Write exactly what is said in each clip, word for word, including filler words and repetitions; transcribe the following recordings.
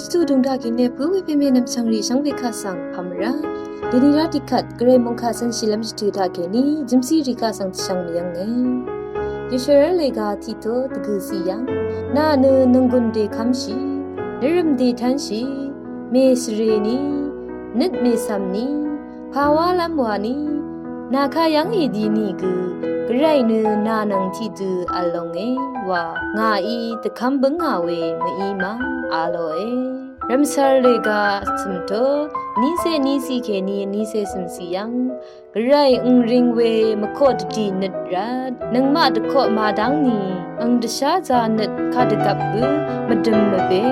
Shvtu dungdaq kèní pø̄ wē pèmè nvmchv̀ngrì shvngbe kaq svng pvmra. Dèní rá tiqkvt gvray mungkà cv̄nshìlv́m shvtø̀ taq kèní jv̀msírì kaq svng dvshvng mvyv̀nge. Yeshvrv́l lèga tiqtó dvgø̀ cì yv̀ng. Nà nø nònggùn dèkv́mshì, nvrø̀m dètv́nshì, mèsvrèní, nøt mècv̀mní, pàwálv́m wàní, nà kayv́ng èdi nìgø, gvray nø nà nvng tiqdø v̄l longe wa, ngàí dvkv́m bǿngà we mø̀í ma, a lòe. Rv̀msvr lèga cø̀mtó, nícé nícì kèní nícé cø̀mcì yv̀ng, gvray ø̀ngring we mvkoq dvdì nøt rvt, nøngmaq dvkoq màdv́ngni, ø̀ng dvsházā nøt kadvgvp gø mvdøm mvbe.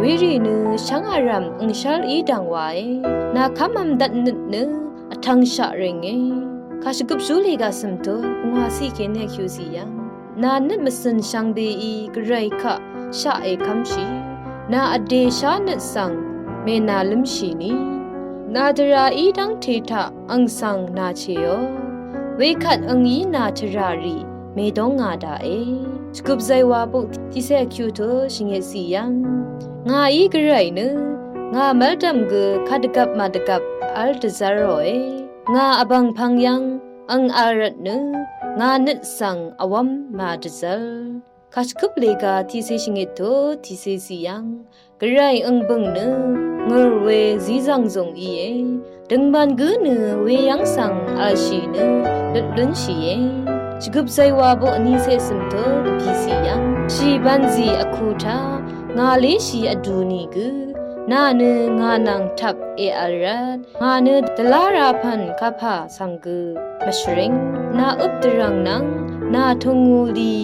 Werì nø shvngàrv̀m ø̀ngshv́l í dv̀ng wae, nà kv́mvm dvt nøt nø, vtv̄ngshaq rìnge. Kàshvgøp shú lèga cø̀mtó, pungwàcì kèní vkyucì yv̀ng. Nà nøt mvcø̀n shvngbeí gvray kaq shaq èkv́mshì. Nà vdè shánøt svng mènàlǿmshìni. Nà dvrà í dv́ngte taq ang svng nàchèò. Wekvt angí nà tvrà rì mèdóng ngà daqe. Shvgøp zaywà buk tiqcé vkyuto shvngitcì yv̀ng. Ngàí gvray nø ngà mv́ldv̀m gø kadvgvp màdvgvp v́l dvzv́ròe. Ngà vbv̀ng pvng yv̀ng ang v̄l rvt nø ngà nøt svng vwv́m màdvzv́l. Kàshvkøp lèga tiqcé shvngit to tiqcé cì yv̀ng. Gvray ang bø̀ng nø ngø̀r we zízv̀ng zùng íe. Døngman gǿ nø weyv́ng svng v̄lshì nø lutluńshìe. Shvgøp zaywà buk vnícé cø̀m to dvbìcì yv̀ng. Shì bv̀nzì vku taq ngà léshì vdù nìgø. Nà nø ngà nvng tvp èv̄l rvt. Ngà nø dvlá rā pv̀n kapà svng gø mvshvring. Nà øp dvrv̀ng nvng nà tòngù lì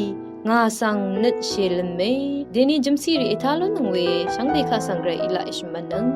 ngà svng nøt shèlø̀me. Dèní jø̀msírì ètá lúnnøng we shvngbe kaq svng gvray í laq èshø̀mvtnøng.